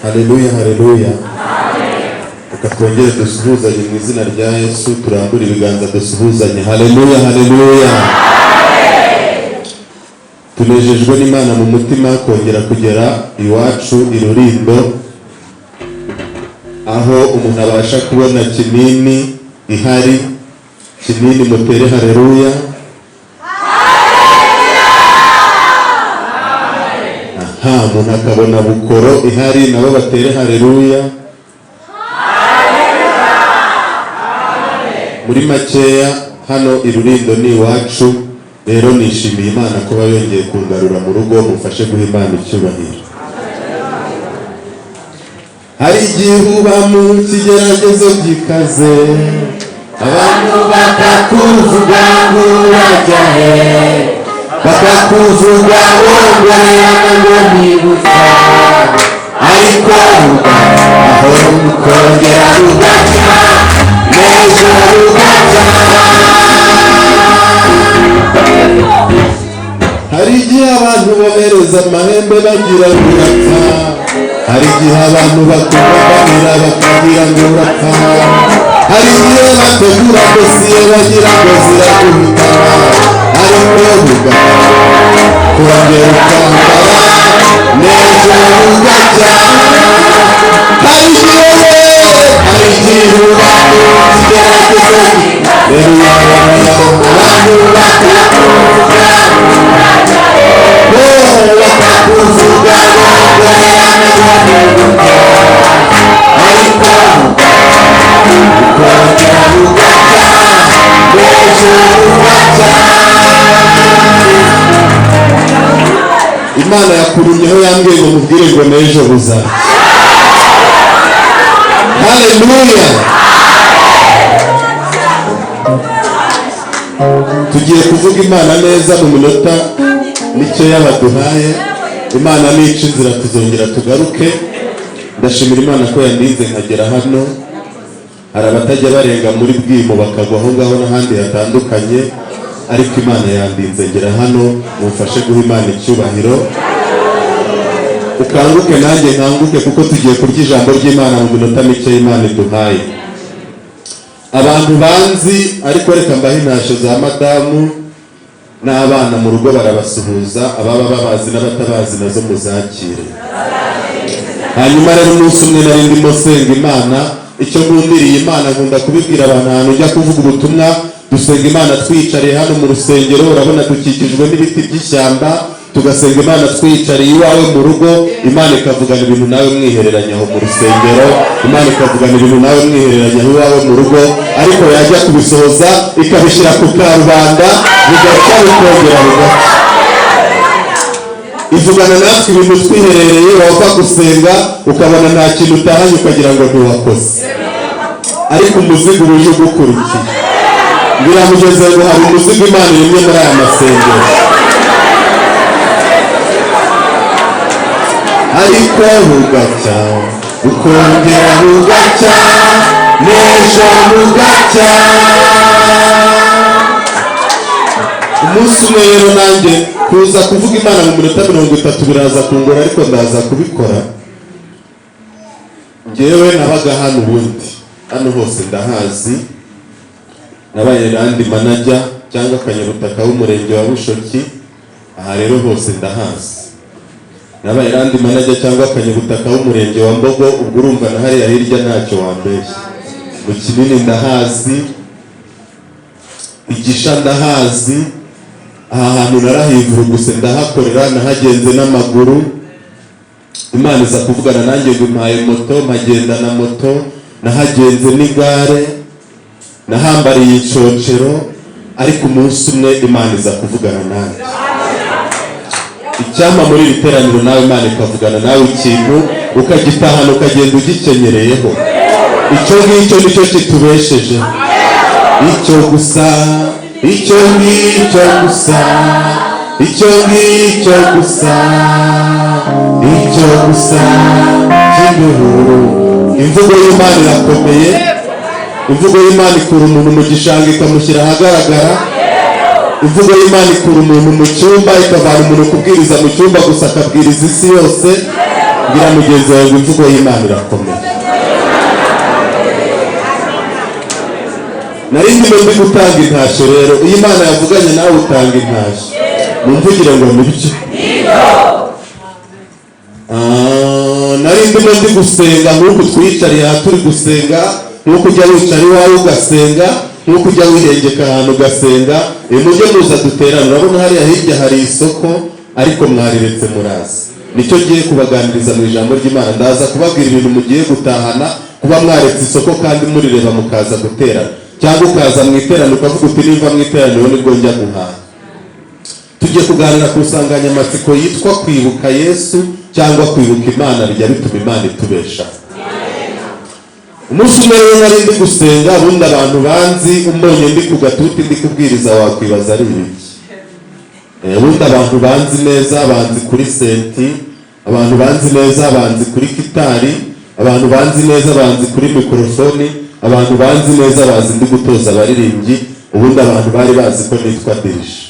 Haleluya, haleluya! Reka twongere dusuhuzanye mu izina rya Yesu, turambure ibiganza dusuhuzanye. Haleluya, haleluya! Tunejejwe n'Imana mu mutima kongera kugera iwacu i Rulindo, aho umuntu abasha kubona Kinini ihari. Kinini, mutere haleluya! Aha umuntu akabona Bukoro ihari, nabo batere haleluya. Muri makeya, hano i Rulindo ni iwacu. Rero nishimiye Imana kuba yongeye kungarura mu rugo. Mufashe guha Imana icyubahiro. Hari igihe uba mu kigeragezo gikaze, abantu bakakuvuga ngo urajya he, bakakuvuga wongorerana ngo nibutsa, ariko aho ukongera ugacya, n'ejo ugacya. Hari igihe abantu bohereza amahembe bagira ngo urapfa. Hari igihe abantu bakugambanira bakagira ngo urapfa. Hari igihe bategura dosiye bagira ngo ziraguhitana, ariko bugacya, kongera ukambara, n'ejo bugacya. Hari igihe, hari igihe uba mu kigeragezo, rero abantu bakakuvuga, bakakuvuga bongorerana ngo, ariko ukongera bugacya, n'ejo bugacya. Imana yakurumyeho, yambwiye ngo mubwire ngo n'ejo buzacya. Haleluya! Tugiye kuvuga Imana neza mu minota mikeya baduhaye. Imana nica inzira, tuzongera tugaruke. Ndashimira Imana ko yandinze nkagera hano. Hari abatajya barenga muri Bwimo bakagwa aho ngaho n'ahandi hatandukanye, ariko Imana yandinze ngera hano. Mumfashe guha Imana icyubahiro. Ukanguke nanjye nkanguke, kuko tugiye kurya ijambo ry'Imana mu minota mike Imana iduhaye. Abantu banzi, ariko reka mbahe intashyo za madamu n'abana mu rugo, barabasuhuza. Ababa babazi n'abatabazi, nazo muzakire. Hanyuma rero, umunsi umwe nari ndimo nsenga Imana. Icyo nkundiriye Imana, nkunda kubibwira abantu, ahantu ujya kuvuga ubutumwa, dusenga Imana twiyicariye hano mu rusengero. Urabona dukikijwe n'ibiti by'ishyamba. Tugasenga Imana twiyicariye iwawe mu rugo, Imana ikavugana ibintu nawe mwihereranya aho mu rusengero, Imana ikavugana ibintu nawe mwihereranya aho iwawe mu rugo, ariko yajya kubisohoza ikabishyira ku karubanda, bigacya, bikongera bigacya. Ivugana natwe ibintu twiherereye. Wava gusenga ukabona nta kintu utahanye, ukagira ngo ntiwakoze, ariko umuzigo uba uje ugukurikiye. Biramugeze ngo hari umuzigo Imana iremye muri aya masengero. Ariko bugacya, bukongera bugacya, n'ejo bugacya. Umunsi umwe rero, nanjye kuza kuvuga Imana mu minota 30 biraza kungora, ariko ndaza kubikora. Ngewe nabaga hano ubundi, hano hose ndahazi. Nabaye land manager cyangwa akanyabutaka w'umurenge wa Bushoki. Aha rero hose ndahazi. Nabaye land manager cyangwa akanyabutaka w'umurenge wa Mbogo. Ubwo urumva na hariya hirya ntacyo wambeshya. Mu Kinini ndahazi, Igisha ndahazi. Aha hantu narahivuruguse, ndahakorera, nahagenze n'amaguru. Imana iza kuvugana nanjye ngo impaye moto, mpagenda na moto, nahagenze n'igare, nahambariye incocero. Ariko umunsi umwe Imana iza kuvugana nanjye. Icyampa muri iri teraniro nawe Imana ikavugana nawe ikintu, ukagitahana, ukagenda ugikenyereyeho. Icyo ngicyo nicyo kitubesheje. Icyo gusa, icyo ngicyo gusa, icyo ngicyo gusa, icyo gusa cy'imihuru. Imvugo y'Imana irakomeye. Imvugo y'Imana ikura umuntu mu gishanga ikamushyira ahagaragara. Imvugo y'Imana ikura umuntu mu cyumba, ikavana umuntu kubwiriza mu cyumba gusa, akabwiriza isi yose. Bwira mugenzi wawe ngo imvugo y'Imana irakomeye. Nari ndimo ndi gutanga intashyo rero, iyo Imana yavuganye nawe utanga intashyo. Mumvugire ngo nibyo. Nari ndimo ndi gusenga nk'uku twicariye aha turi gusenga, nk'uko ujya wicara iwawe ugasenga, nk'uko ujya wihengeka ahantu ugasenga. Mujye muza duterane. Urabona hariya hirya hari isoko, ariko mwariretse muraza. Nicyo ngiye kubaganiriza mu ijambo ry'Imana. Ndaza kubabwira ibintu mugiye gutahana, kuba mwaretse isoko kandi murireba mukaza guterana, cyangwa ukaza mu iteraniro ukavuga uti nimva mu iteraniro nibwo njya guhaha. Tugiye kuganira ku nsanganyamatsiko yitwa kwibuka Yesu cyangwa kwibuka Imana bijya bituma Imana itubesha. Umunsi umwe rero nari ndi gusenga, ubundi abantu banzi umbonye ndi ku gatuti ndi kubwiriza wakwibaza ari ibiki. Ubundi abantu banzi neza banzi kuri senti, abantu banzi neza banzi kuri gitari, abantu banzi neza banzi kuri mikorofoni, abantu banzi neza bazi ndi gutoza abaririmbyi. Ubundi abantu bari bazi ko nitwa dirije.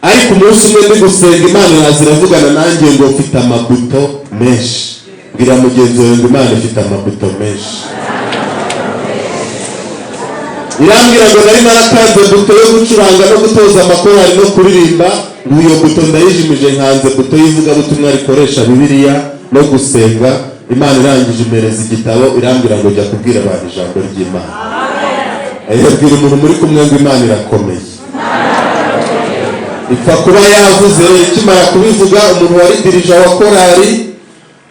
Ariko umunsi umwe ndi gusenga, Imana iraza iravugana nanjye ngo mfite amabuto menshi. Bwira mugenzi wawe ngo Imana ifite amabuto menshi. Irambwira ngo nari narakanze buto yo gucuranga no gutoza amakorali no kuririmba, ngo iyo buto ndayijimije nkanze buto y'ivugabutumwa rikoresha Bibiliya no gusenga. Imana irangije impereza igitabo, irambwira ngo jya kubwira abantu ijambo ry'Imana. Bwira umuntu muri kumwe ngo Imana irakomeye. Ipfa kuba yavuze. Ikimara kubivuga, umuntu wari dirija wa korali,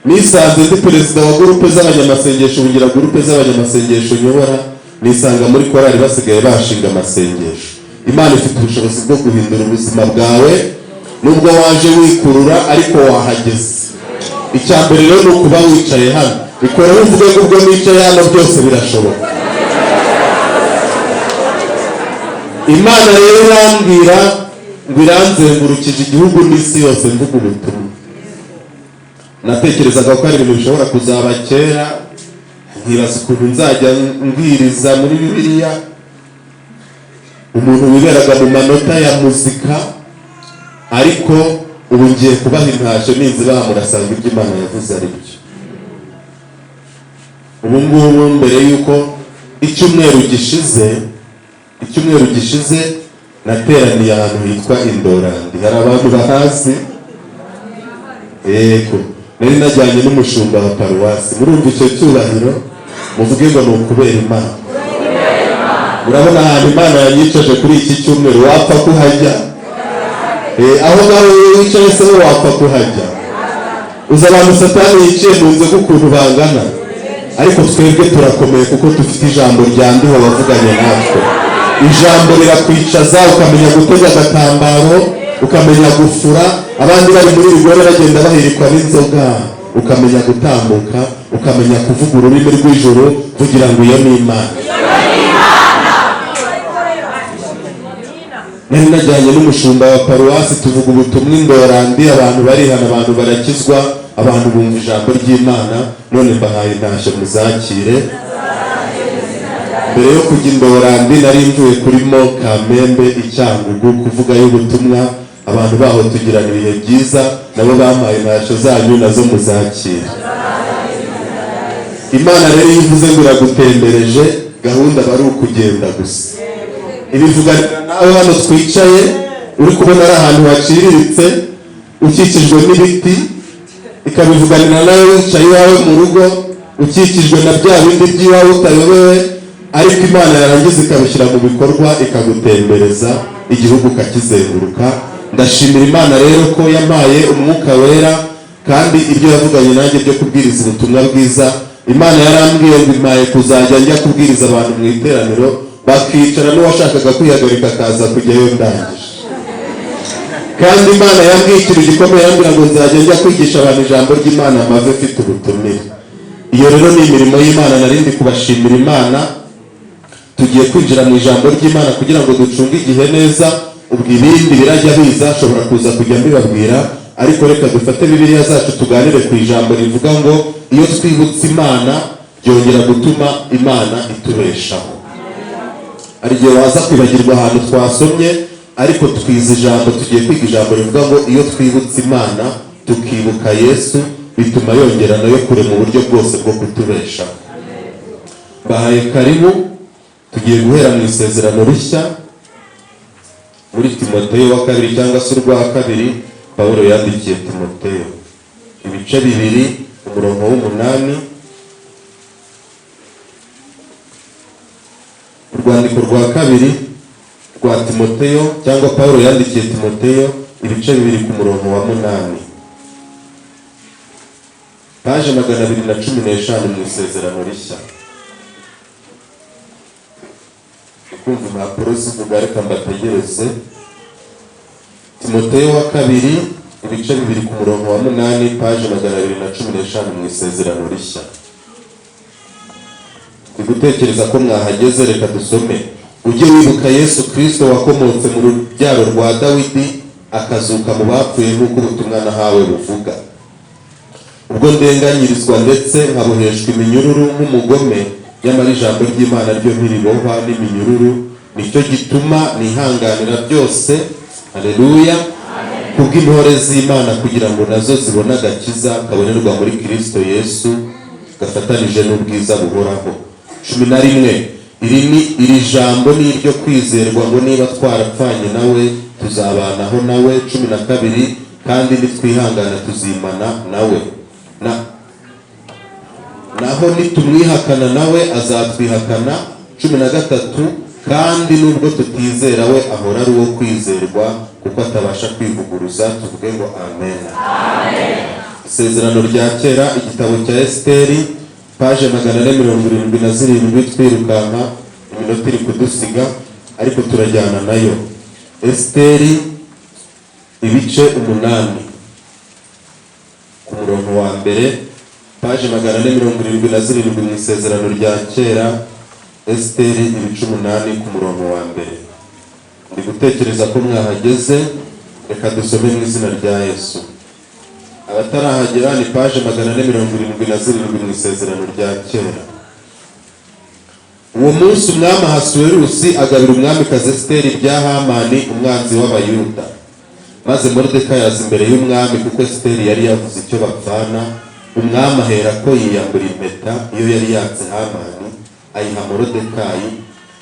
nisanze ndi perezida wa gurupe z'abanyamasengesho, ngira gurupe z'abanyamasengesho nyobora, nisanga muri korali basigaye bashinga amasengesho. Imana ifite ubushobozi bwo guhindura ubuzima bwawe, nubwo waje wikurura ariko wahageze. Icya mbere rero ni ukuba wicaye hano. Bikoreho uvuge ngo ubwo nicaye hano byose birashoboka. Imana rero irambwira ngo iranzengurukije igihugu n'isi yose mvuga ubutumwa. Natekerezaga ko ari ibintu bishobora kuzaba kera, nkibaza ukuntu nzajya mbwiriza muri Bibiliya. Umuntu wiberaga mu manota ya muzika, ariko ubu ngiye kubaha intashyo, ninzibaha murasanga ibyo Imana yavuze ari byo. Ubu ngubu mbere y'uko icyumweru gishize nateraniye ahantu hitwa Indorandi. Hari abantu bahazi? Yego, nari najyanye n'umushumba wa paruwasi. Murumva icyo cyubahiro? Muvuge ngo ni ukubera Imana. Murabona ahantu Imana yanyicaje kuri iki cyumweru, wapfa kuhajya? Aho ngaho wicaye se wapfa kuhajya? Uzi abantu Satani yiciye mu nzoga ukuntu bangana? Ariko twebwe turakomeye kuko dufite ijambo ryanduha wavuganye natwe. Ijambo rirakwicaza, ukamenya gutega agatambaro, ukamenya gufura. Abandi bari muri rigore bagenda bahirikwa n'inzoga, ukamenya gutambuka, ukamenya kuvuga ururimi rw'ijuru, kugira ngo iyo ni Imana. Nari najyanye n'umushumba wa paruwasi, tuvuga ubutumwa Indorandi, abantu barihana, abantu barakizwa, abantu bumva ijambo ry'Imana. None mbahaye intashyo muzakire. Mbere yo kujya Indorandi nari mvuye kuri Mo Kamembe i Cyangugu kuvugayo ubutumwa. Abantu baho tugirana ibihe byiza, nabo bampaye intashyo zanyu, nazo muzakire. Imana rero iyo ivuze ngo iragutembereje, gahunda aba ari ukugenda gusa. Ibivuganira nawe hano twicaye, uri kubona ari ahantu haciriritse ukikijwe n'ibiti, ikabivuganira nawe wicaye iwawe mu rugo ukikijwe na bya bindi by'iwawe utayobewe, ariko Imana yarangiza ikabishyira mu bikorwa, ikagutembereza igihugu ukakizenguruka. Ndashimira Imana rero ko yampaye umwuka wera, kandi ibyo yavuganye nanjye byo kubwiriza ubutumwa bwiza, Imana yarambwiye ngo impaye kuzajya njya kubwiriza abantu mu iteraniro, bakicara n'uwashakaga kwihagarika akaza kujyayo ndangije. Kandi Imana yambwiye ikintu gikomeye, yambwira ngo nzajya njya kwigisha abantu ijambo ry'Imana amave mfite ubutumire. Iyo rero ni imirimo y'Imana, narindi kubashimira Imana. Tugiye kwinjira mu ijambo ry'Imana kugira ngo ducunge igihe neza, ubwo ibindi birajya biza, nshobora kuza kujya mbibabwira, ariko reka dufate Bibiliya zacu tuganire ku ijambo rivuga ngo iyo twibutse Imana byongera gutuma Imana itubeshaho. Hari igihe waza kwibagirwa ahantu twasomye, ariko twize ijambo, tugiye kwiga ijambo rivuga ngo iyo twibutse Imana Tukibuka Yesu, bituma yongera nayo kure mu buryo bwose bwo kutubeshaho. Bahaye karibu. Tugiye guhera mu Isezerano Rishya, muri Timoteyo wa Kabiri, cyangwa se urwa kabiri Pawulo yandikiye Timoteyo, ibice 2, umurongo w'8. Urwandiko rwa kabiri rwa Timoteyo, cyangwa Pawulo yandikiye Timoteyo, ibice 2 ku murongo wa 8, paje 215 mu Isezerano Rishya. Kumva impapuro zivuga, reka mbategereze. Timoteyo wa Kabiri, ibice 2 ku murongo wa 8, paje 215 mu Isezerano Rishya. Ndi gutekereza ko mwahageze, reka dusome. Ujye wibuka Yesu Kristo wakomotse mu rubyaro rwa Dawidi, akazuka mu bapfuye, nk'uko ubutumwa nahawe buvuga. Ubwo ndenganyirizwa ndetse nkaboheshwa iminyururu nk'umugome, nyamara ijambo ry'Imana ryo ntiribohwa n'iminyururu. Nicyo gituma nihanganira byose, haleluya, kubw'intore z'Imana, kugira ngo nazo zibone agakiza kabonerwa muri Kristo Yesu, gafatanije n'ubwiza buhoraho. 11. Iri jambo ni iryo kwizerwa, ngo niba twarapfanye nawe, tuzabanaho nawe. 12. Kandi nitwihangana tuzimana nawe, naho nitumwihakana nawe azatwihakana. 13. Kandi nubwo tutizera, we ahora ari uwo kwizerwa, kuko atabasha kwivuguruza. Tuvuge ngo amen. Isezerano rya Kera, igitabo cya Esiteri, paje 477. Twirukanka, iminota iri kudusiga, ariko turajyana nayo. Esiteri, ibice 8, ku murongo wa 1, paje 477 mu Isezerano rya Kera. Esiteri, ibice 8, ku murongo wa 1. Ndi gutekereza ko mwahageze, reka dusome mu izina rya Yesu. Abatarahagera, ni paje 477 mu Isezerano rya Kera. Uwo munsi umwami Ahasuwerusi agabira umwamikazi Esiteri ibya Hamani, umwanzi w'Abayuda. Maze Moridekayi aza imbere y'umwami, kuko Esiteri yari yavuze icyo bapfana. Umwami ahera ko yiyambura impeta iyo yari yatse Hamani, ayiha Moridekayi.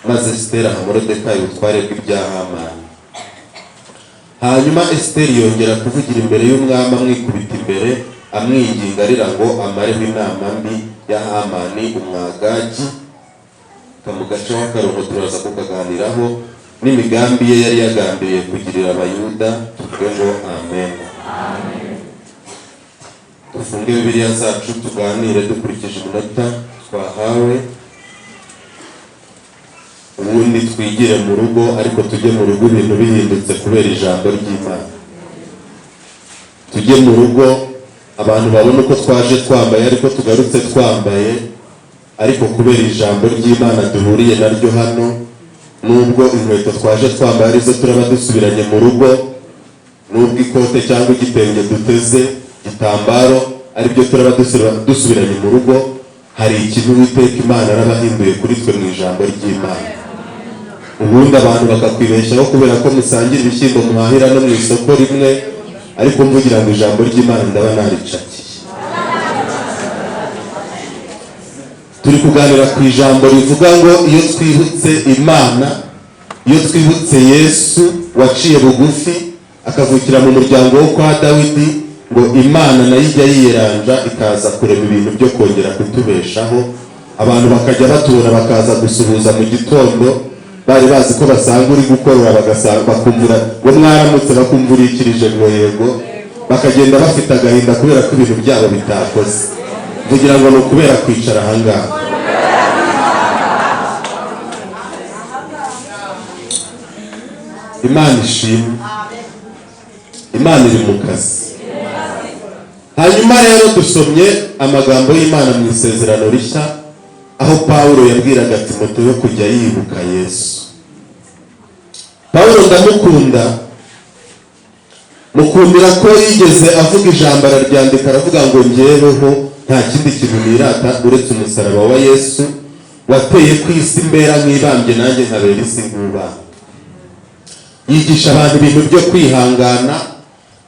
Maze Esiteri aha Moridekayi ubutware bw'ibya Hamani. Hanyuma Esiteri yongera kuvugira imbere y'umwami, amwikubita imbere, amwinginga arira ngo amareho inama mbi ya Hamani Umwagagi. Mu gace w'akarongo turaza kukaganiraho, n'imigambi ye yari yagambiriye kugirira Abayuda. Tuvuge ngo amen. Dufunge Bibiliya zacu, tuganire dukurikije iminota twahawe, ubundi twigire mu rugo, ariko tujye mu rugo ibintu bihindutse kubera ijambo ry'Imana. Tujye mu rugo abantu babona uko twaje twambaye ariko tugarutse twambaye, ariko kubera ijambo ry'Imana duhuriye naryo hano. Nubwo inkweto twaje twambaye arizo turaba dusubiranye mu rugo, nubwo ikote cyangwa igitenge duteze, igitambaro, aribyo turaba dusubiranye mu rugo, hari ikintu Uwiteka Imana arabahinduye kuri twe mu ijambo ry'Imana. Ubundi abantu bakakwibeshyaho kubera ko musangira ibishyimbo, muhahira no mu isoko rimwe, ariko mvugira ngo ijambo ry'Imana ndaba naricakiye. Turi kuganira ku ijambo rivuga ngo iyo twibutse Imana, iyo twibutse Yesu waciye bugufi akavukira mu muryango wo kwa Dawidi, ngo Imana nayo ijya yiyeranja ikaza kurema ibintu byo kongera kutubeshaho. Abantu bakajya batubona, bakaza gusuhuza mu gitondo, bari bazi ko basanga uri gukorora, bakumvura ngo mwaramutse, bakumva urikirije ngo yego, bakagenda bafite agahinda kubera ko ibintu byabo bitakoze. Kugira ngo ni ukubera kwicara ahangaha. Imana ishimwe, Imana iri mu kazi. Hanyuma rero dusomye amagambo y'Imana mu Isezerano Rishya, aho Pawulo yabwiraga Timoteyo kujya yibuka Yesu. Pawulo ndamukunda, mukundira ko yigeze avuga ijambo araryandika, aravuga ngo njyeweho nta kindi kintu nirata uretse umusaraba wa Yesu wateye ku isi mbera nk'ibambye, nanjye nkabera isi nk'ubambye. Yigisha abantu ibintu byo kwihangana,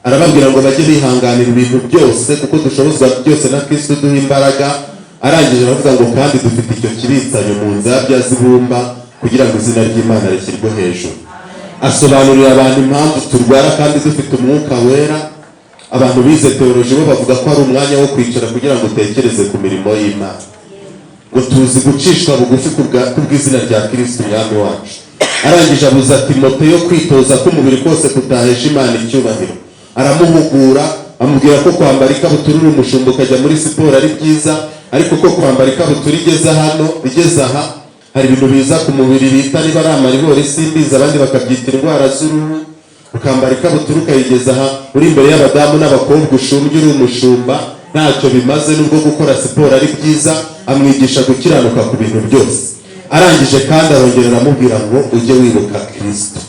Arababwira ngo bajye bihanganira ibintu byose kuko dushobozwa byose na Kristo duha imbaraga. Arangije aravuga ngo kandi dufite icyo kibitsanyo mu nzabya z'ibumba kugira ngo izina ry'Imana rishyirwe hejuru. Asobanurira abantu impamvu turwara kandi dufite umwuka wera. Abantu bize teoloji bo bavuga ko ari umwanya wo kwicara kugira ngo utekereze ku mirimo y'Imana, ngo tuzi gucishwa bugufi kubw'izina rya Kristo umwami wacu. Arangije abuza Timoteyo kwitoza ko umubiri kose kutahesha Imana icyubahiro. Aramuhugura, amubwira ko kwambara ikabutura uri umushumba ukajya muri siporo ari byiza, ariko ko kwambara ikabutura igeze hano, igeze aha, hari ibintu biza ku mubiri bita niba ari amaribori simbizi, abandi bakabyita indwara z'uruhu. Ukambara ikabutura ukayigeza aha uri imbere y'abadamu n'abakobwa ushumbye uri umushumba, ntacyo bimaze nubwo gukora siporo ari byiza. Amwigisha gukiranuka ku bintu byose. Arangije kandi arongera aramubwira ngo ujye wibuka Kristo.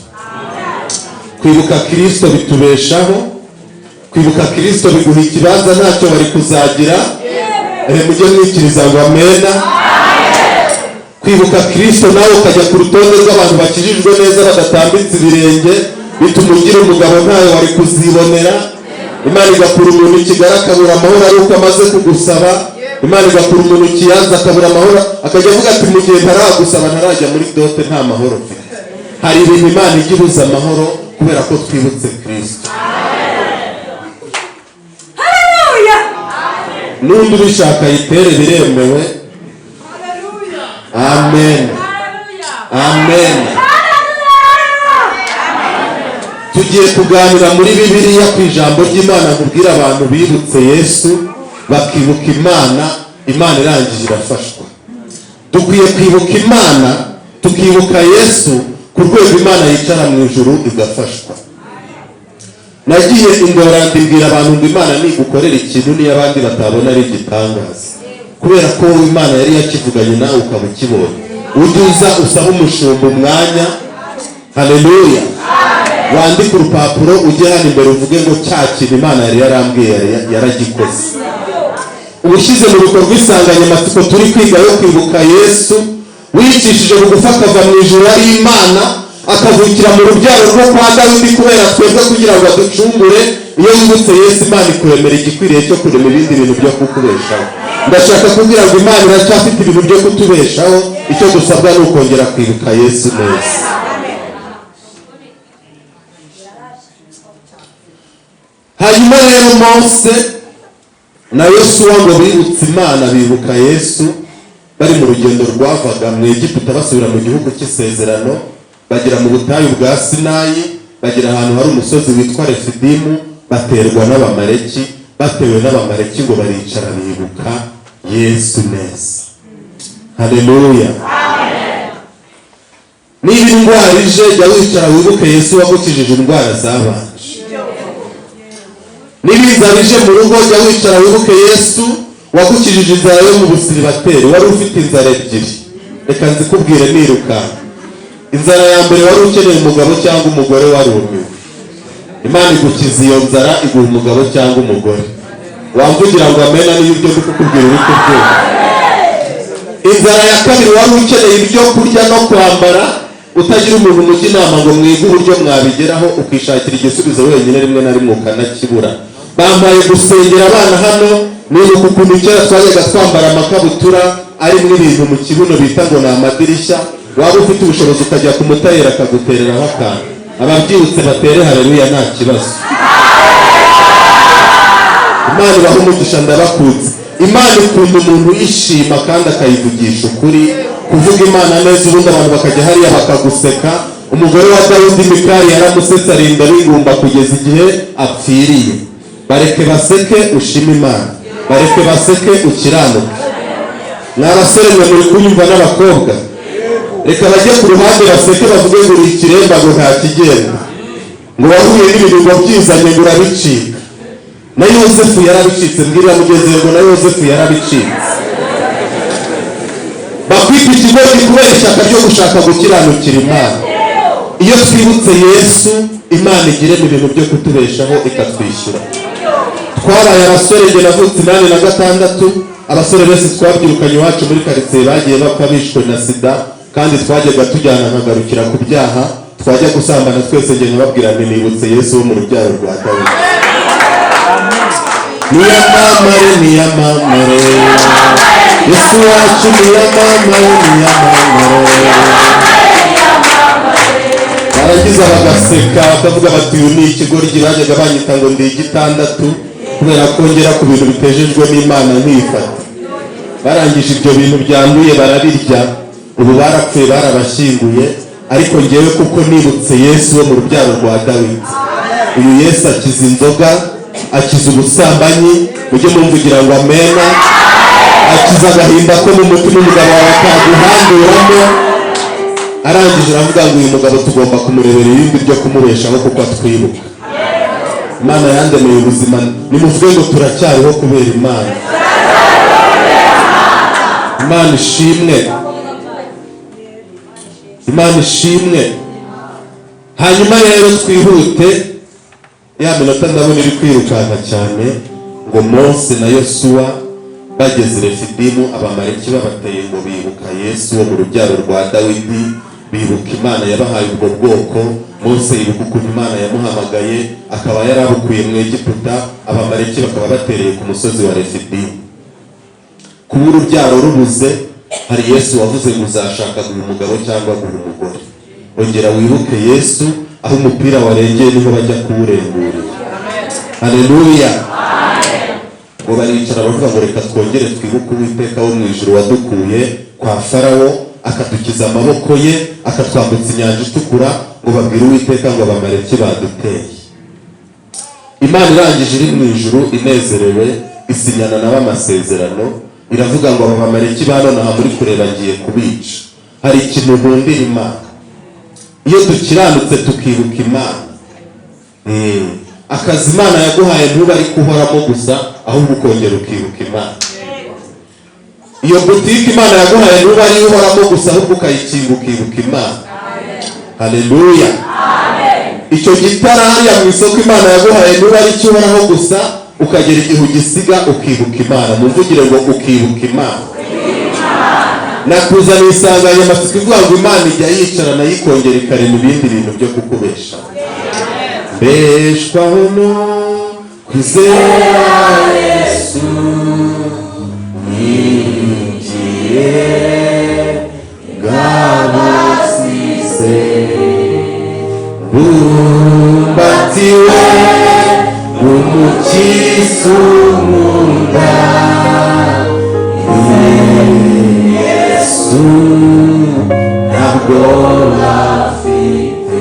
Kwibuka Kristo bitubeshaho, kwibuka Kristo biguha ikibanza ntacyo wari kuzagira. Mujye mwikiriza ngo amena. Kwibuka Kristo nawe ukajya ku rutonde rw'abantu bakijijwe neza badatambitse ibirenge, bituma ugira umugabo ntawe wari kuzibonera. Imana igakura umuntu i Kigali akabura amahoro ari uko amaze kugusaba. Imana igakura umuntu Kiyanza akabura amahoro, akajya avuga ati mu gihe ntaragusaba ntarajya muri dote nta mahoro mfite. Hari ibintu Imana ijya ibuza amahoro kubera ko twibutse Kristo. N'undi ubishaka ayitere, biremewe. Amen, amen. Tugiye kuganira muri Bibiliya ku ijambo ry'Imana, nkubwira abantu bibutse Yesu bakibuka Imana, Imana irangije irafashwa. Dukwiye kwibuka Imana tukibuka Yesu ku rwego Imana yicara mu ijuru igafashwa. Nagiye indorandi mbwira abantu ngo Imana nigukorera ikintu niyo abandi batabona ari igitangaza, kubera ko wowe Imana yari yakivuganye nawe ukaba ukibonye. Ujye uza usaba umushumba umwanya, haleluya, wandike urupapuro ujye hano imbere uvuge ngo cya kintu Imana yari yarambwiye yaragikoze. Ubushyize mu bikorwa insanganyamatsiko turi kwiga yo kwibuka Yesu wicishije bugufi akava mu ijuru ari Imana, akavukira mu rubyaro rwo kwa Dawidi kubera twebwe kugira ngo aducungure. Iyo wibutse Yesu, Imana ikuremera igikwiriye cyo kurema ibindi bintu byo kukubeshaho. Ndashaka kubwira ngo Imana iracyafite ibintu byo kutubeshaho, icyo dusabwa ni ukongera kwibuka Yesu neza. Hanyuma rero Mose na Yosuwa ngo bibutse Imana, bibuka Yesu bari mu rugendo rwavaga mu Egiputa basubira mu gihugu cy'isezerano, bagera mu butayu bwa Sinayi, bagera ahantu hari umusozi witwa Refidimu, baterwa n'Abamaleki. Batewe n'Abamaleki ngo baricara bibuka Yesu neza. Haleluya. Niba indwara ije, jya wicara wibuke Yesu wagukijije indwara zabanje. Niba inzara ije mu rugo, jya wicara wibuke Yesu wagukijije inzara yo mu busiribateri. Wari ufite inzara ebyiri, reka nzikubwire niruka. Inzara ya mbere, wari ukeneye umugabo cyangwa umugore, warumiwe. Imana igukiza iyo nzara, iguha umugabo cyangwa umugore. Wamvugira ngo amena niyo ibyo ndi kukubwira uri kubyumva. Inzara ya kabiri, wari ukeneye ibyo kurya no kwambara, utagira umuntu umujya inama ngo mwige uburyo mwabigeraho, ukishakira igisubizo wenyine, rimwe na rimwe ukanakibura. Bambaye gusengera abana hano, nibuka ukuntu kera twajyaga twambara amakabutura arimo ibintu mu kibuno bita ngo ni amadirishya. Waba ufite ubushobozi ukajya ku mutayeri akagutereraho akantu. Ababyibutse batere haleluya, nta kibazo. Imana ibaha umugisha, ndabakunze. Imana ikunda umuntu uyishima kandi akayivugisha ukuri. Kuvuga Imana neza, ubundi abantu bakajya hariya bakaguseka. Umugore wa Dawidi Mikali yaramusetse arinda bigumba kugeza igihe apfiriye. Bareke baseke ushime Imana, bareke baseke ukiranuke. Mwa basore mwe muri kunyumva n'abakobwa, reka bajye ku ruhande baseke bavuge ngo uri ikiremba, ngo nta kigenda, ngo wahuye n'ibintu ngo byizanye ngo urabicika. Na Yosefu yarabicitse, mbwira mugenzi ngo na Yosefu yarabicitse. Bakwita ikigoryi kubera ishyaka ryo gushaka gukiranukira Imana. Iyo twibutse Yesu, Imana igiremo ibintu byo kutubeshaho ikatwishyura. Twabaye abasore, njye navutse 86, abasore bose twabyirukanye iwacu muri karitsiye bagiye bapfa bishwe na sida, kandi twajyaga tujyana nkagarukira ku byaha, twajya gusambana twese, njye nkababwira nti nibutse Yesu wo mu rubyaro rwa Dawidi. Niyamamare, niyamamare, Yesu wacu niyamamare, niyamamare. Barangiza bagaseka bakavuga bati uyu ni ikigoryi. Bajyaga banyita ngo ndi igitandatu kubera ko ngera ku bintu bitejejwe n'Imana nkifata. Barangije ibyo bintu byanduye barabirya, ubu barapfuye barabashyinguye. Ariko ngewe kuko nibutse Yesu wo mu rubyaro rwa Dawidi, uyu Yesu akiza inzoga, akiza ubusambanyi, mujye mumvugira ngo amena. Akiza agahinda ko mu mutima umugabo wawe ataguhanduramo. Arangije aravuga ngo uyu mugabo tugomba kumurebera ibindi byo kumubeshaho kuko atwibuka. Imana yandemeye ubuzima, nimuvuge ngo turacyariho kubera Imana. Imana ishimwe, Imana ishimwe. Hanyuma rero twihute, ya minota ndabona iri kwirukanka cyane. Ngo Mose na Yosuwa bageze Refidimu, Abamaleki babateye, ngo bibuka Yesu wo mu rubyaro rwa Dawidi, bibuka Imana yabahaye ubwo bwoko. Mose yibuka ukuntu Imana yamuhamagaye akaba yarabukuye mu Egiputa, Abamaleki bakaba batereye ku musozi wa Refidimu. Kuba urubyaro rubuze, hari Yesu wavuze ngo uzashaka guha umugabo cyangwa guha umugore. Ongera wibuke Yesu, aho umupira warengeye niho bajya kuwurengurira. Haleluya. Ngo baricara bavuga ngo reka twongere twibuke Uwiteka wo mu ijuru wadukuye kwa Farawo, akadukiza amaboko ye, akatwambutsa inyanja itukura. Ngo babwire Uwiteka ngo Abamaleki baduteye. Imana irangije iri mu ijuru inezerewe, isinyana nabo amasezerano, iravuga ngo aba Bamaleki ba nonaha muri kureba ngiye kubica. Hari ikintu nkundira Imana: iyo dukiranutse tukibuka Imana, akazi Imana yaguhaye ntuba ari kuhoramo gusa, ahubwo ukongera ukibuka Imana. Iyo butike Imana yaguhaye ntuba ari uhoramo gusa, ahubwo ukayikinga ukibuka Imana. Haleluya. Icyo gitara hariya mu isoko Imana yaguhaye ntuba ari cyo uhoraho gusa, ukagera igihe ugisiga ukibuka Imana. Muvugire ngo ukibuka Imana. Nakuzaniye insanganyamatsiko ivuga ngo Imana ijya yicara nayo ikongera ikarema ibindi bintu byo kukubesha. Mbeshwaho no kwizera Yesu, niringiye ngabasize, bumbatiwe n'Umukiza unkunda, Yesu ntabwo afite.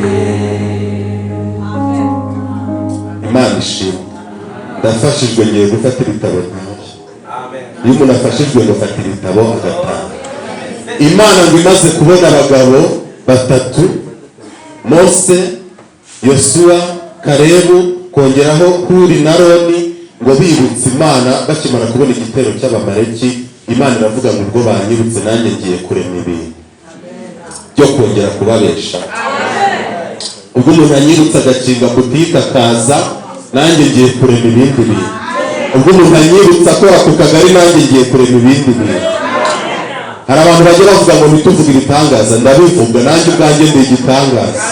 Imana ishimwe. Ndafashijwe, ngiye gufata ibitabo ntahe. Iyo umuntu afashijwe ngo afata ibitabo agataha. Imana ngo imaze kubona abagabo batatu, Mose, Yosuwa, Karebu, kongeraho Huri na Roni, ngo bibutse Imana bakimara kubona igitero cy'Abamaleki, Imana iravuga ngo ubwo banyibutse nanjye ngiye kurema ibintu byo kongera kubabesha. Ubwo umuntu anyibutse agakinga butike akaza, nanjye ngiye kurema ibindi bintu. Ubwo umuntu anyibutse akora ku kagari, nanjye ngiye kurema ibindi bintu. Hari abantu bajya bavuga ngo ntituvuge ibitangaza. Ndabivuga, nanjye ubwanjye ndi igitangaza.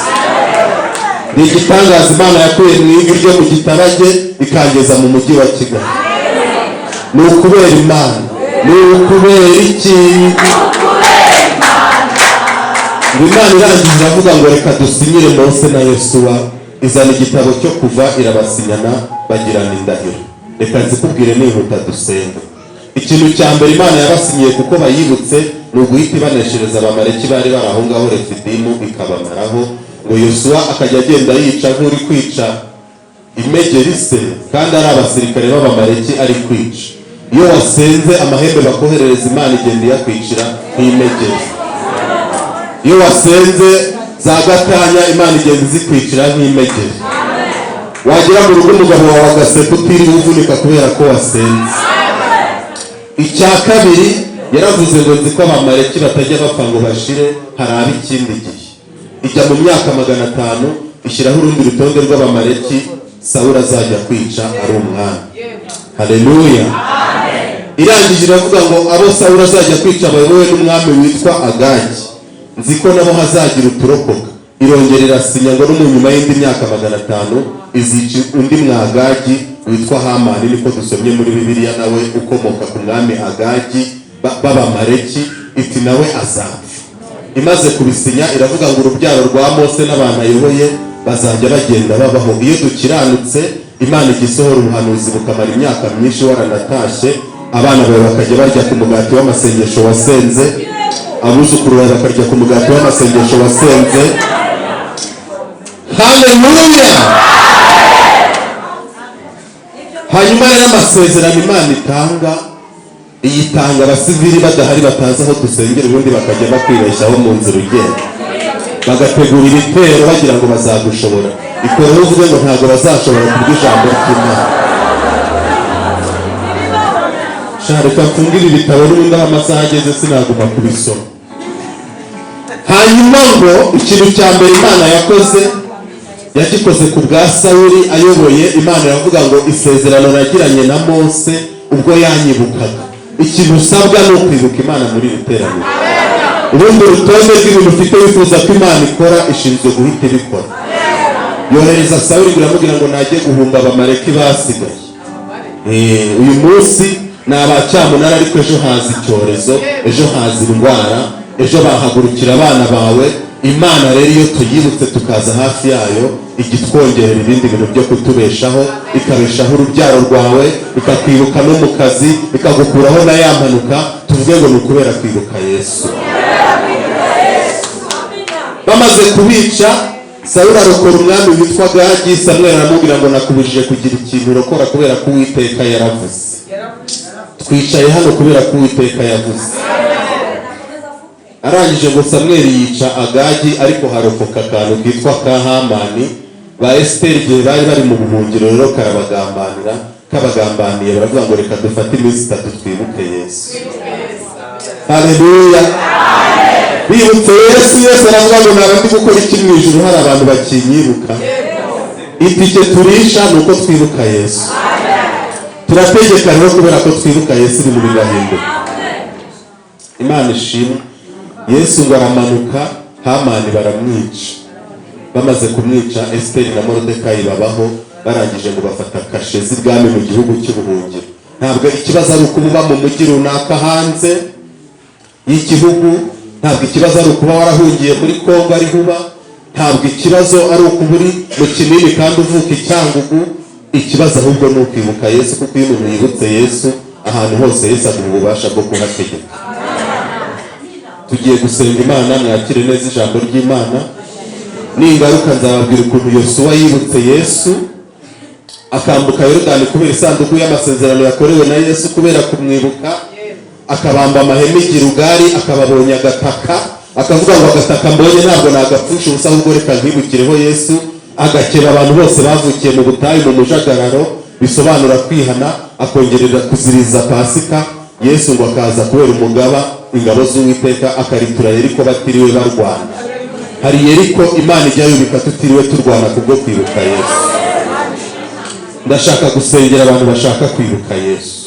Ni igitangaza Imana yakuye mu ivi ryo mu gitarage ikangeza mu mujyi wa Kigali. Ni ukubera Imana. Ni ukubera iki? Ngo Imana irangije iravuga ngo reka dusinyire Mose na Yosuwa. Izana igitabo cyo Kuva, irabasinyana, bagirana indahiro. Reka nzikubwire nihuta dusenga. Ikintu cya mbere Imana yabasinyiye kuko bayibutse ni uguhita ibaneshereza Abamaleki bari bari aho ngaho Refidimu, ikabamaraho. Ngo Yosuwa akajya agenda yica nk'uri kwica imegeri se, kandi ari abasirikare b'Abamaleki ari kwica. Iyo wasenze, amahembe bakoherereza Imana igenda iyakwicira nk'imegeri. Iyo wasenze za gatanya, Imana igenda izikwicira nk'imegeri. Wagera mu rugo umugabo wawe agaseka utiriwe uvunika kubera ko wasenze. Icya kabiri, yaravuze ngo nzi ko Abamaleki batajya bapfa ngo bashire, hari ab'ikindi gihe. Ijya mu myaka 500 ishyiraho urundi rutonde rw'Abamaleki Sawuli azajya kwica ari umwami. Haleluya. Irangije iravuga ngo abo Sawuli azajya kwica bayobowe n'umwami witwa Agagi, nzi ko nabo hazagira uturokoka. Irongera irasinya ngo no mu nyuma y'indi myaka 500 izica undi mwagagi witwa Hamani, niko dusomye muri Bibiliya, nawe ukomoka ku mwami Agagi b'Abamareki, iti nawe azapfa. Imaze kubisinya iravuga ngo urubyaro rwa Mose n'abantu ayoboye bazajya bagenda babaho. Iyo dukiranutse, Imana ijya isohora ubuhanuzi bukamara imyaka myinshi waranatashye, abana bawe bakajya barya ku mugati w'amasengesho wasenze, abuzukuru bawe bakarya ku mugati w'amasengesho wasenze. Haleluya! Hanyuma rero amasezerano Imana itanga, iyitanga abasivili badahari, batazi aho dusengera, ubundi bakajya bakwibeshyaho mu nzira ugenda, bagategura ibitero bagira ngo bazagushobora. Ikoreho uvuge ngo ntabwo bazashobora kubw'ijambo ry'Imana. Sha, reka mfunge ibi bitabo, n'ubundi aho amasaha ageze sinaguma kubisoma. Hanyuma ngo ikintu cya mbere Imana yakoze, yagikoze ku bwa Sawuli ayoboye. Imana iravuga ngo isezerano nagiranye na Mose ubwo yanyibukaga. Ikintu usabwa ni ukwibuka Imana muri iri teraniro. Ubundi urutonde rw'ibintu ufite wifuza ko Imana ikora, ishinzwe guhita ibikora. Yohereza Sawuli ngo iramubwira ngo najye guhunga Abamareki basigaye. Uyu munsi ni abacyamunara, ariko ejo haza icyorezo, ejo haza indwara, ejo bahagurukira abana bawe. Imana rero iyo tuyibutse tukaza hafi yayo, ijya itwongerera ibindi bintu byo kutubeshaho, ikabeshaho urubyaro rwawe, ikakwibuka no mu kazi, ikagukuraho na ya mpanuka. Tuvuge ngo ni ukubera kwibuka Yesu. Bamaze kubica, Sawuli arokora umwami witwa Gagi. Samweli aramubwira ngo nakubujije kugira ikintu urokora kubera ko Uwiteka yaravuze. Twicaye hano kubera ko Uwiteka yavuze. Arangije ngo Samweli yica Agagi, ariko harokoka akantu kitwa ka Hamani ba Esiteri igihe bari bari mu buhungiro. Rero karabagambanira. Kabagambaniye baravuga ngo reka dufate iminsi 3 twibuke Yesu. Haleluya! Bibutse Yesu, Yesu aravuga ngo naba ndi gukora iki mu ijuru hari abantu bakinyibuka? Itike turisha ni uko twibuka Yesu. Turategeka rero kubera ko twibuka Yesu, ibintu bigahinduka. Imana ishimwe. Yesu ngo aramanuka, Hamani baramwica. Bamaze kumwica, Esiteri na Morodekayi babaho. Barangije ngo bafata kashe z'ibwami mu gihugu cy'ubuhungiro. Ntabwo ikibazo ari ukuba uba mu mujyi runaka hanze y'igihugu, ntabwo ikibazo ari ukuba warahungiye muri Kongo ariho uba, ntabwo ikibazo ari ukuba uri mu Kinini kandi uvuka i Cyangugu. Ikibazo ahubwo ni ukwibuka Yesu, kuko iyo umuntu yibutse Yesu, ahantu hose Yesu aguha ububasha bwo kuhategeka. Tugiye gusenga Imana, mwakire neza ijambo ry'Imana. Ningaruka nzababwira ukuntu Yosuwa yibutse Yesu akambuka Yorodani kubera isanduku y'amasezerano yakorewe na Yesu, kubera kumwibuka akabamba amahema i Gilugali, akababonye agataka, akavuga ngo agataka mbonye ntabwo nagapfusha ubusa, ahubwo reka nkibukireho Yesu. Agakeba abantu bose bavukiye mu butayu mu mujagararo, bisobanura kwihana, akongerera kuziriza Pasika. Yesu ngo akaza kubera umugaba ingabo z'Uwiteka, akaritura Yeriko batiriwe barwana. Hari Yeriko Imana ijya yubika tutiriwe turwana kubwo kwibuka Yesu. Ndashaka gusengera abantu bashaka kwibuka Yesu.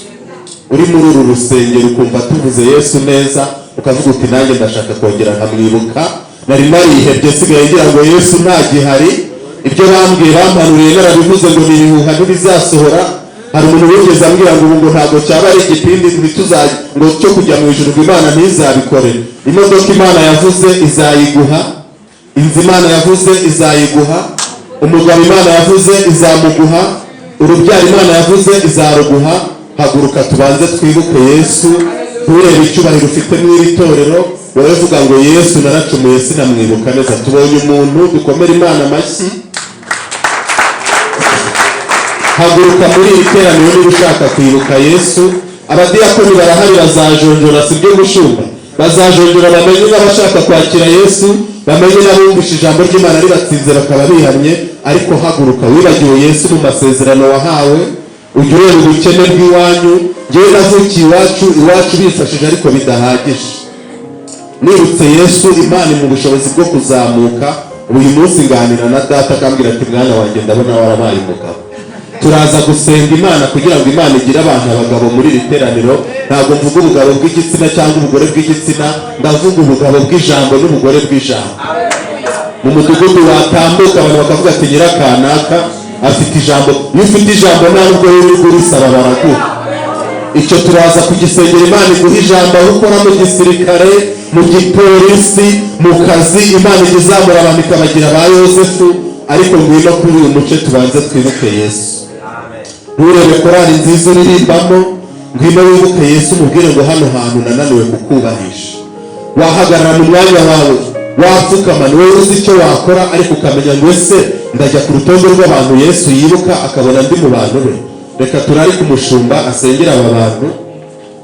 Uri muri uru rusengero ukumva tuvuze Yesu neza, ukavuga uti nanjye ndashaka kongera nkamwibuka, nari narihebye, nsigaye ngira ngo Yesu ntagihari, ibyo bambwiye bampanuriye narabivuze ngo ni ibihuha ntibizasohora. Hari umuntu wigeze ambwira ngo ubu ngo ntabwo cyaba ari igipindi ngo cyo kujya mu ijuru, ngo Imana ntizabikore. Imodoka Imana yavuze izayiguha, inzu Imana yavuze izayiguha, umugabo Imana yavuze izamuguha, urubyaro Imana yavuze izaruguha. Haguruka tubanze twibuke Yesu. Nturebe icyubahiro ufite mu iri torero, wowe uvuga ngo Yesu naracumuye sinamwibuka neza. Tubonye umuntu, dukomere Imana amashyi. Haguruka muri iri teraniro niba ushaka kwibuka Yesu. Abadiyakoni barahari, bazajonjora, si byo gushumba, bazajonjora bamenye n'abashaka kwakira Yesu, bamenye n'abumvishe ijambo ry'Imana ribatsinze bakaba bihannye. Ariko haguruka, wibagiwe Yesu mu masezerano wahawe, ujya ureba ubukene bw'iwanyu. Njyewe navukiye iwacu, iwacu bifashije ariko bidahagije. Nibutse Yesu, Imana mu bushobozi bwo kuzamuka. Uyu munsi nganira na data akambwira ati mwana wanjye ndabona warabaye umugabo. Turaza gusenga Imana kugira ngo Imana igire abantu abagabo muri iri teraniro. Ntabwo mvuga ubugabo bw'igitsina cyangwa ubugore bw'igitsina, ndavuga ubugabo bw'ijambo n'ubugore bw'ijambo. Mu mudugudu watambuka abantu bakavuga ati nyirakanaka. Afite ijambo. Iyo ufite ijambo, ntabwo wirirwa urisaba, baraguha. Icyo turaza kugisengera. Imana iguha ijambo aho ukora, mu gisirikare, mu gipolisi, mu kazi. Imana ijya izamura abantu ikabagira ba Yosefu. Ariko ngwino kuri uyu muce tubanze twibuke Yesu. Nturebe korali nziza uririmbamo, ngwino wibuke Yesu, umubwire ngo hano hantu nananiwe kukubahisha. Wahagarara mu mwanya wawe, wapfukama, ni wowe uzi icyo wakora, ariko ukamenya ngo ese ndajya ku rutonde rw'abantu Yesu yibuka akabona ndi mu bantu be? Reka turarike umushumba asengera aba bantu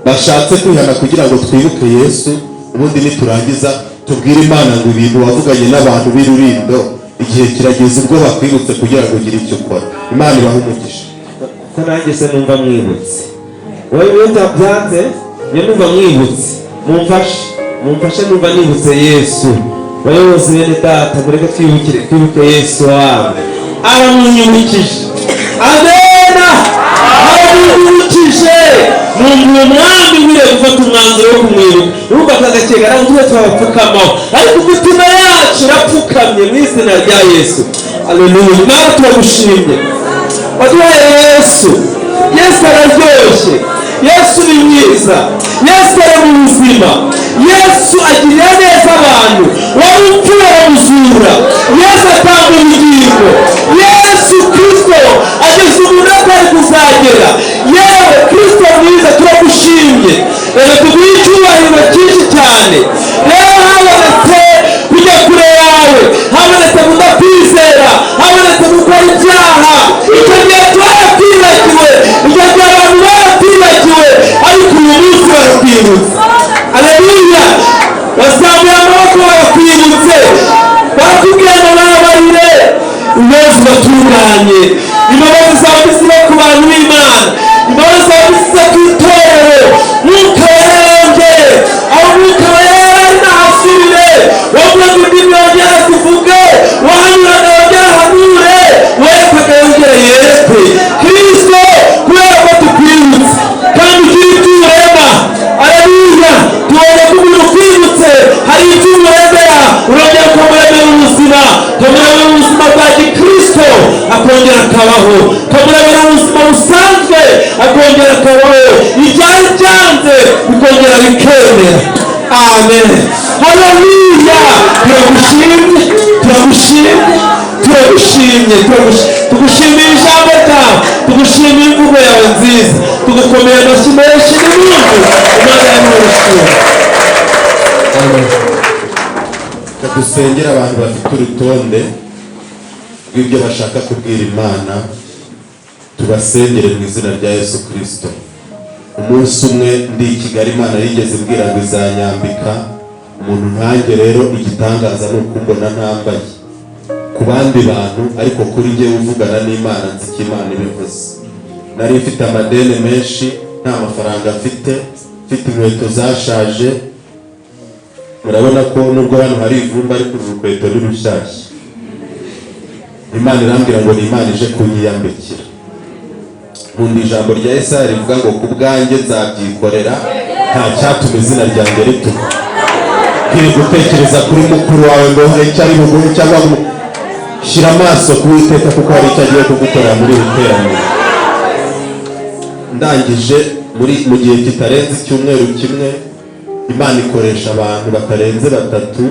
bashatse kwihana kugira ngo twibuke Yesu. Ubundi niturangiza tubwire Imana ngo ibintu wavuganye n'abantu b'i Rurindo, igihe kirageze ubwo bakwibutse kugira ngo ugire icyo ukora. Imana ibahe umugisha. Ko nanjye se numva mwibutse, wowe iyo utabyanze, njye numva mwibutse. Mumfashe, mumfashe, numva nibutse Yesu. Bayobozi, bene data, mureke twibukire, twibuke Yesu wawe. Aramunyibukije, amena, aramunyibukije. Numva uwo mwami nkwiriye gufata umwanzuro wo kumwibuka. Urumva aka gakeka ntabwo tujya twabapfukamaho, ariko imitima yacu irapfukamye mu izina rya Yesu. Aleluya! Imana, turagushimye, waduhaye Yesu. Yesu araryoshye, Yesu ni mwiza, Yesu ari mu buzima, Yesu agirira neza abantu. Wari upfuye aramuzura, Yesu atanga ubugingo, Yesu Kirisito ageze umuntu atari kuzagera. Yewe Kirisito mwiza, turagushimye, reka tuguhe icyubahiro cyinshi cyane. Rero habonetse kujya kure yawe, habonetse kudakwizera, habonetse gukora ibyaha. Icyo gihe twarakwibagiwe, icyo gihe abantu barakwibagiwe, ariko uyu munsi barakwibutse. Aleluya! Bazamuye amaboko, barakwibutse, barakubwira ngo babarire. Imbabazi batunganye, imbabazi zawe ziba ku bantu b'Imana, imbabazi zawe ziza ku itorero. Mwuka Wera yongere, aho Mwuka Wera ari nahasubire. Wavugaga indimi yongere zivuge, wahanuraga yongere ahanure, werekwaga yongere yerekwe. Kristo, kubera ko tukwibutse kandi ugira ibyo urema. Aleluya! Tubonye ko umuntu ukwibutse hari ibyo umuremera, urongera ukamuremera ubuzima, ukamuremera ubuzima bwa gikristo akongera akabaho, ukamuremera ubuzima busanzwe akongera akabaho, ibyari byanze bikongera bikemera. Amen, haleluya! Turagushimye, turagushimye, turagushimye, tugushimiye ijambo ryawe, tugushimiye imvugo yawe nziza, tugukomeye amashyi menshi n'ibindi. Imana yawe. Reka dusengere abantu bafite urutonde rw'ibyo bashaka kubwira Imana, tubasengere mu izina rya Yesu Kirisito. Umunsi umwe ndi i Kigali, Imana yigeze imbwira ngo izanyambika. Umuntu nkanjye rero, igitangaza ni ukumbona ntambaye ku bandi bantu, ariko kuri njye uvugana n'Imana nzi icyo Imana ibivuze. Nari mfite amadeni menshi, nta mafaranga mfite, mfite inkweto zashaje. Murabona ko nubwo hano hari ivumbi, ariko uru rukweto ni rushyashya. Imana irambwira ngo ni Imana ije kunyiyambikira. Nkunda ijambo rya Yesaya rivuga ngo ku bwanjye nzabyikorera, nta cyatuma izina ryanjye rituka. Kiri gutekereza kuri mukuru wawe ngo hari icyo ari buguhe, cyangwa ngo shyira amaso ku Uwiteka, kuko hari icyo agiye kugukorera muri iri teraniro. Ndangije muri mu gihe kitarenze icyumweru kimwe, Imana ikoresha abantu batarenze batatu,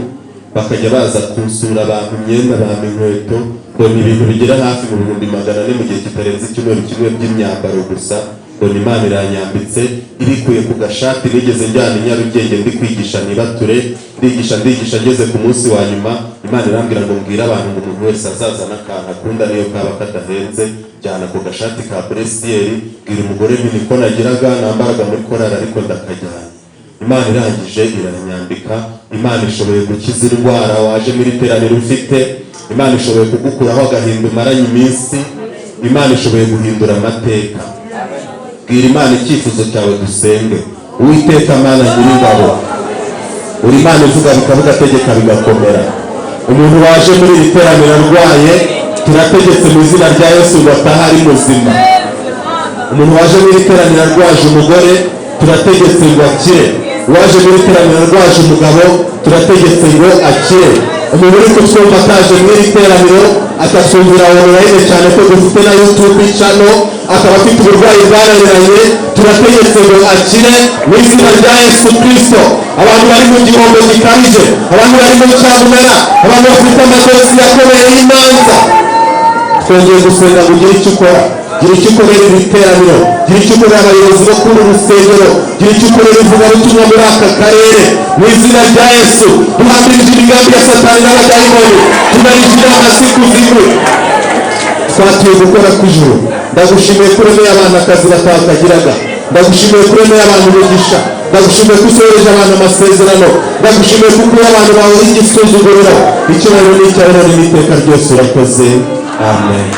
bakajya baza kunsura, abantu imyenda, bampa inkweto, mbona ibintu bigera hafi mu 400,000 mu gihe kitarenze icyumweru kimwe by'imyambaro gusa. Mbona Imana iranyambitse, ibikuye ku gashati nigeze njyana i Nyarugenge ndi kwigisha nibature. Ndigisha, ndigisha, ngeze ku munsi wa nyuma, Imana irambwira ngo mbwire abantu ngo umuntu wese azazana akantu akunda, niyo kaba kadahenze. Jyana ku gashati ka bleu ciel, bwira umugore nti niko nagiraga nambaraga muri korali, ariko ndakajyana. Imana irangije iranyambika. Imana ishoboye gukiza indwara waje muri iteraniro ufite. Imana ishoboye kugukuraho agahinda umaranye iminsi. Imana ishoboye guhindura amateka. Bwira Imana icyifuzo cyawe, dusenge. Uwiteka Mana Nyiringabo, uri Imana ivuga bikavuga, ategeka bigakomera. Umuntu waje muri iri teraniro arwaye, turategetse mu izina rya Yesu ngo atahe ari muzima. Umuntu waje muri iri teraniro arwaje umugore, turategetse ngo akire. Uwaje muri iri teraniro arwaje umugabo, turategetse ngo akire. Umuntu uri kutwumva ataje mu iri teraniro, akatwumvira online, cyane ko dufite na YouTube channel, akaba afite uburwayi bwananiranye, turategetse ngo akire mu izina rya Yesu Kirisito. Abantu bari mu gihombo gikabije, abantu bari mu cyamunara, abantu bafite amadosiye akomeye y'imanza, twongeye gusenga ngo ugire icyo ukora. Gira icyo ukorera iri teraniro, gira icyo ukorera abayobozi bo kuri uru rusengero, gira icyo ukorera ivugabutumwa muri aka karere mu izina rya Yesu. Duhambirije imigambi ya Satani n'abadayimoni, tunarije inama z'ikuzimu, twatuye gukora kw'ijuru. Ndagushimiye ko uremeye abantu akazi batakagiraga. Ndagushimiye ko uremeye abantu umugisha. Ndagushimiye ko usohoreje abantu amasezerano. Ndagushimiye ko ukuye abantu bawe igisuzuguriro. Icyubahiro ni icyawe none n'iteka ryose. Urakoze, amen.